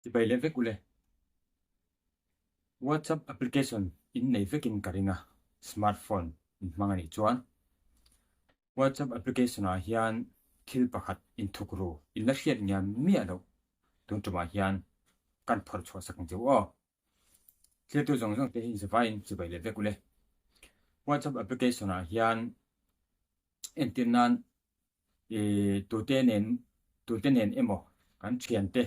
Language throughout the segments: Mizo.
Chibai leh vek ule. WhatsApp application in nei vekin ka ring a, smartphone in hmang a nih chuan. WhatsApp application ah hian thil pakhat inthuk ru in la hriat ngiam miah loh tun tumah hian kan phawrh chhuah sak ang che u aw. Thiltu zawng zawng te hi zavaiin chibai leh vek ule. WhatsApp application ah hian entir nan Ih tute nen tute nen emaw kan thiante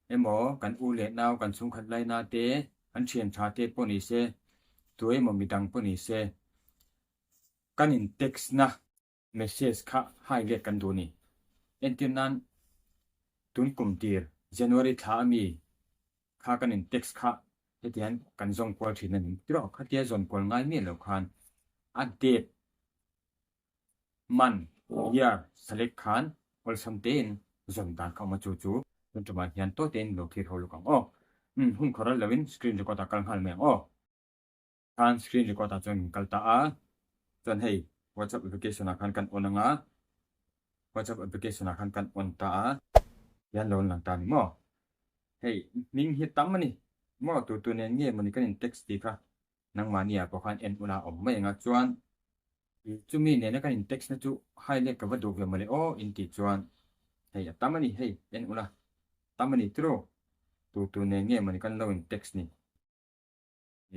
emaw kan u leh nau kan chhungkhat laina te kan thian tha te pawh ni se tu emaw midang pawh ni se kan in text na message kha hai let kan duh a ni. Entir nan tun kum tir January thla ami kha kan in text kha heti hian kan zawng kual thin a ni tiraw khatia zawn kual ngai miah lo khan a date Man, year, select khan awlsam tein zawn dan kha awm a chu chu tun tumah hian tawi tein lo thlir ho luk ang aw. Umm hun khaw ral loin screen record ah kal nghal mai ang aw. Khan screen record ah chuan kan kal ta a, chuan hei WhatsApp application ah khan kan on ang a, WhatsApp application ah khan kan on ta a, hian lo an lang ta a ni maw. Hei hming hi tam a ni maw, tu tu nen nge mawni kan in text tih kha Nangmahni ah pawh khan en ula awm mai ang a, chuan chumi nena kan in text na chu hai lek ka va duh ve mawle aw in tih chuan hei a tam a ni hei en ula tam a ni tiraw tu tu nen nge mawni kan lo in text ni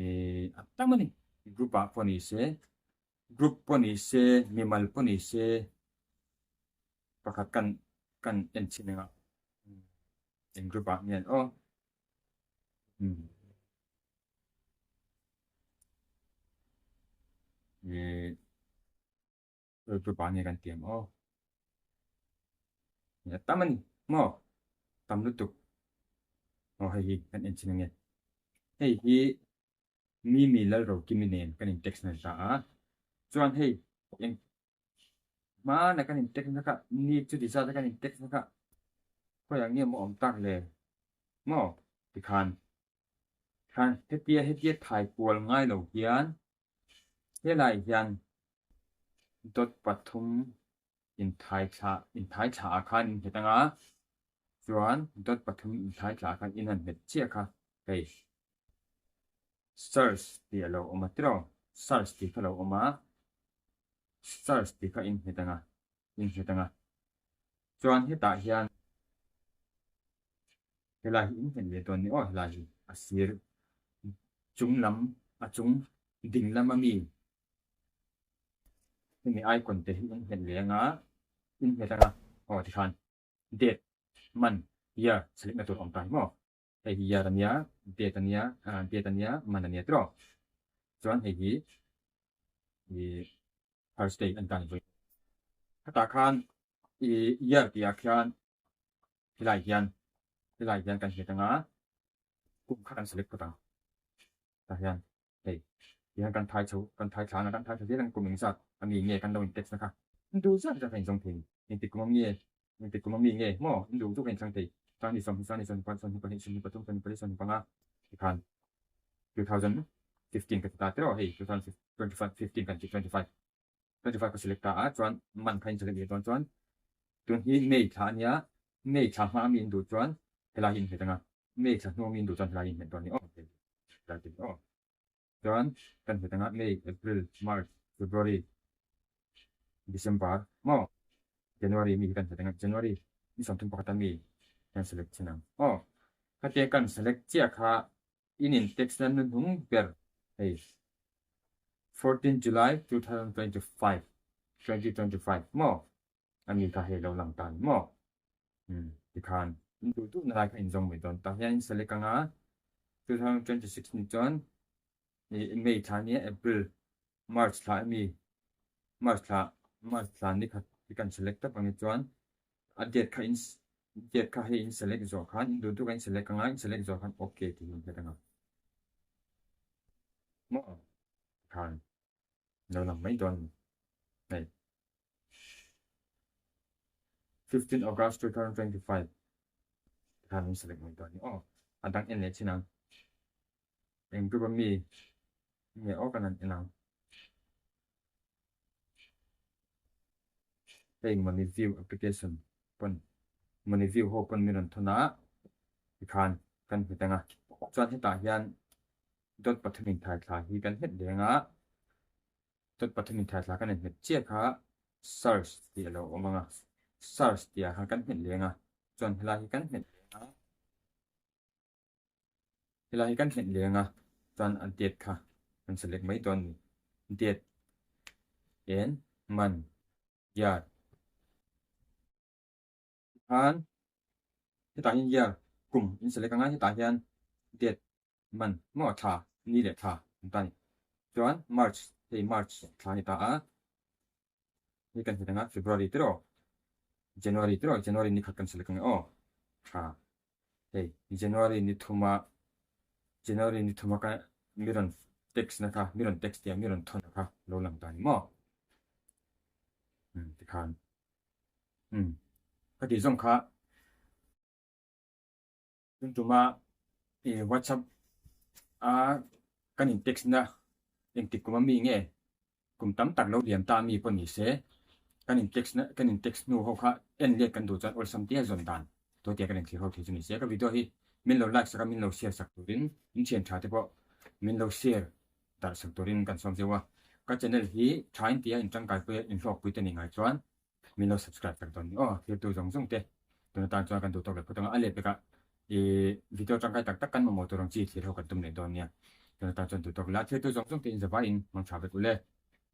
ih a tam a ni group ah pawh ni se group pawh ni se mimal pawh ni se pakhat kan kan en chhin ang a eng group ah nge aw umm. Rilru pa nge kan ti ang aw. A tam a ni maw? Tam lutuk. Aw hei hi kan en chin ange. Hei hi Mimi Lalrokimi nen kan in text na ta a. Chuan hei eng hmana kan in text na kha ni chuti zat a kan in text na kha khawiah nge maw awm tak le maw tikhan Khan hetia hetia thai kual ngai lo hian helai hian dawt pathum inthai thla inthai thla ah khan in nghet anga chuan dawt pathum inthai thla ah khan in han nghet chiah kha hei search tih a lo awm a tiraw search tih kha a lo awm a search tih kha in nghet anga in nghet anga chuan hetah hian. Helai hi in nghet ve dawn ni aw helai hi a sir chung lam a chung ding lam ami hemi icon te hi in nghet ve anga in nghet anga aw tikhan date month year select na tur a awm ta hi maw hei hi year ania date ania ah date ania month ania tiraw chuan hei hi ih Thursday an tan vawi hetah khan ih year tih ah khian. Helai hian helai hian kan hmet anga kum kha kan select phawt ang tah hian hei ti hian kan thai chho kan thai thla anga kan thai thla zel ang kum engzat ami nge kan lo in text na kha in duh zat zat a inzawm thei engtik kum ami nge engtik kum ami nge maw in duh duh a inthlang thei sangni sawmhnih sangni sawmhnih pakhat sawmhnih pahnih sawmhnih pathum sawmhnih pali sawmhnih panga tikhan 2015 ka ti ta tiraw hei 2025 15 kan ti 25 25 ka select ta a chuan man kha in select leh dawn chuan tun hi May thla a nia May thla hma ami in duh chuan helai hi in hmet anga May thla hnu ami in duh chuan helai hi in hmet dawn ni aw helai te hi aw chuan kan hmet anga May April March February December maw January mi hi kan hmet anga January ni 31 ami kan select thin ang aw khatia kan select chiah kha In in text na hnuhnung ber hei 14 July 2025 2025 maw a mi kha hei lo lang ta ni maw umm tikhan in duh duh na lai kha in zawng mai dawn tah hian in select anga 2026 ni chuan ih May thla nia April March thla ami March thla March thla ni khat hi kan select tawp ang hi chuan a date kha in date kha hei in select zawh khan in duh duh kha in select anga in select zawh khan ok tih hi in hmet anga maw khan lo lang mai dawn hei 15 August 2025 khan in select mai dawn ni aw a dang en leh chin ang eng group ami nge aw kan han en ang Hei money view application pawn money view ho pawn min rawn thawn a. Tikhan kan hmet ang a, chuan hetah hian dot pathumin thaithla hi kan hmet leng a, dot pathumin thaithla kan inhmet chiah kha search tih a lo awm ang a, search tih ah khan kan hmet leng a, chuan helai hi kan hmet leng a, helai hi kan hmet leng a, chuan a date kha kan select mai dawn a ni, date en man year. Tikhan hetah hian year kum in select anga hetah hian date man maw thla ni leh thla an ta a ni. Chuan March hei March thla a ni ta a, hei kan hmet anga February te rawh January te rawh January ni khat kan select ang e aw tha hei January ni thuma January ni thuma ka mi rawn text na kha mi rawn text tia mi rawn thawn na kha lo lang ta a ni maw tikhan. Umm ka tih zawng kha tun tuma i whatsapp a kan in text na engtik kum ami nge kum tam tak lo lian ta ami pawh ni se kan in text na kan in text hnu ho kha en let kan duh chuan awlsam tia zawn dan tawh tia kan in thlir ho thei chu ni se ka video hi min lo like sak a min lo share sak turin in thian tha te pawh min lo share darh sak turin kan sawm zeuh a ka channel hi tha in tia in tangkai pui a in hlawkpui te ni ngai chuan min lo subscribe tak dawn ni aw thiltu zawng zawng te tun atan chuan kan duh tawk leh phawt ang a a leh pekah ih video tangkai tak tak kan mamawh tur ang chi thlir ho kan tum leh dawn nia tun atan chuan duh tawk la thiltu zawng zawng te in zavaiin hmang tha vek ule.